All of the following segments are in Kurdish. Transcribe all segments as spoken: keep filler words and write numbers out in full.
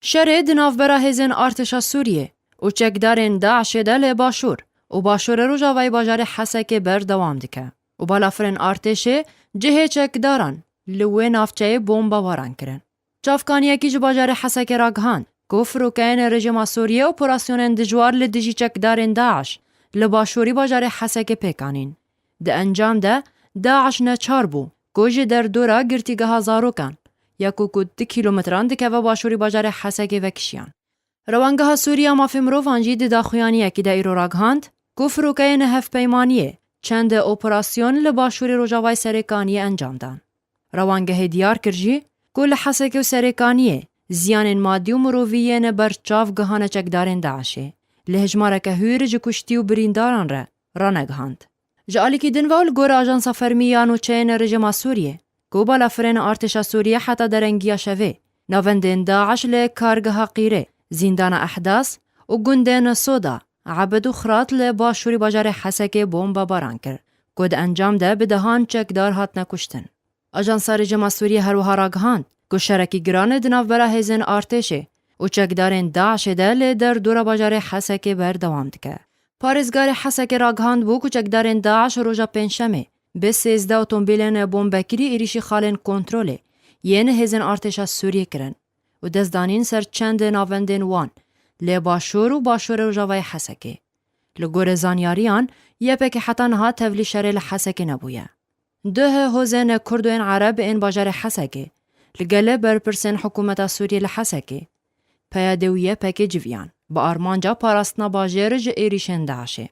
Şerê di navbera hêzên artêşa Sûriyê û çekdarên DAIŞê de li başûr û başûrê rojavayê bajarê Hesekê berdewam dike û balafirên artêşê cihê çekdaran li wê navçeyê bombebaran kirin. Çavkaniyekî ji bajarê Hesekê ragihand ku firokeyên rejîma Sûriyê operasyonên dijwar li dijî çekdarên DAIŞ li başûrî bajarê Hesekê pêk anîn. Di encam de DAIŞ neçar bû ku ji derdora girtîgeha zarokan ya ku ku du kîlometran dikeve başûrî bajarê Hesekê vekişiyan. Rewangeha Sûrî ya Mafê Mirovan jî di daxuyaniyekî de îro ragihand ku firokeyên hevpeymaniyê çend operasyon li başûrê rojavayê Serêkaniyê encam dan. Rewangehê diyar kir jî ku li Hesekê û Serêkaniyê ziyanên madî û mirovî yên berçav gihane çekdarên DAIŞê. Li hejmareke hûr ji kuştî û birîndaran re ranegihand. Ji alîkî din ve û li gora ajansa fermî ya nûçeyên rejîma Sûriyê, ku balafirên artêşa Sûriyê heta derengiya şevê navendên DAIŞ li kargeha Qîrê, zîndana Ehdas û gundên Soda, Ebid û Xrat li başûrî bajarê Hesekê bombebaran kir, ku di encam de bi dehan çekdar hatine kuştin. Ajansa Rejîma Sûriyê her wiha ragihand ku şerekî giran di navbera hêzên artêşê û çekdarên DAIŞê de li derdora bajarê Hesekê berdewam dike. Parêzgarê Hesekê ragihand bû ku çekdarên DAIŞ roja Pêncşemê bi sêzdeh otomobîlên bombekirî êrîşî xalên kontrolê yên hêzên artêşa Sûriyê kirin û dest danîn ser çend navendên wan li başûr û başûrê rojavayê Hesekê. Li gorî zanyariyan, Y P G heta niha tevlî şerê li Hesekê nebûye. Duh hozên Kurd ên Ereb ên bajarê Hesekê li gel berpirsên hikûmeta Sûriyê li Hesekê, P Y D û Y P G civiyan, bi armanca parastina bajêr ji êrîşên DAIŞê.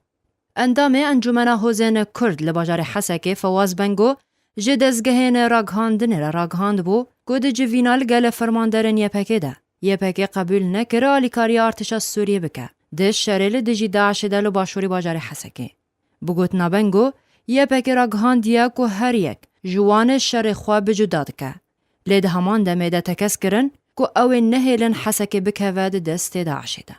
Endamê Encûmena Hozên Kurd li bajarê Hesekê Fewaz Bengo ji dezgehên ragihandinê re ragihand bû ku di civîna li gel fermanderên Y P G de, Y P G qebûl nekir alîkariya artêşa Sûriyê bike di şerê li dijî DAIŞê de li başûrî bajarê Hesekê. Bi gotina Bengo, Y P G ragihandiye ku her yek ji wan şerê xwe bi cuda dike. Lê di heman demê de tekez kirin ku ew ê nehêlin Hesekê bikeve di destê DAIŞê de.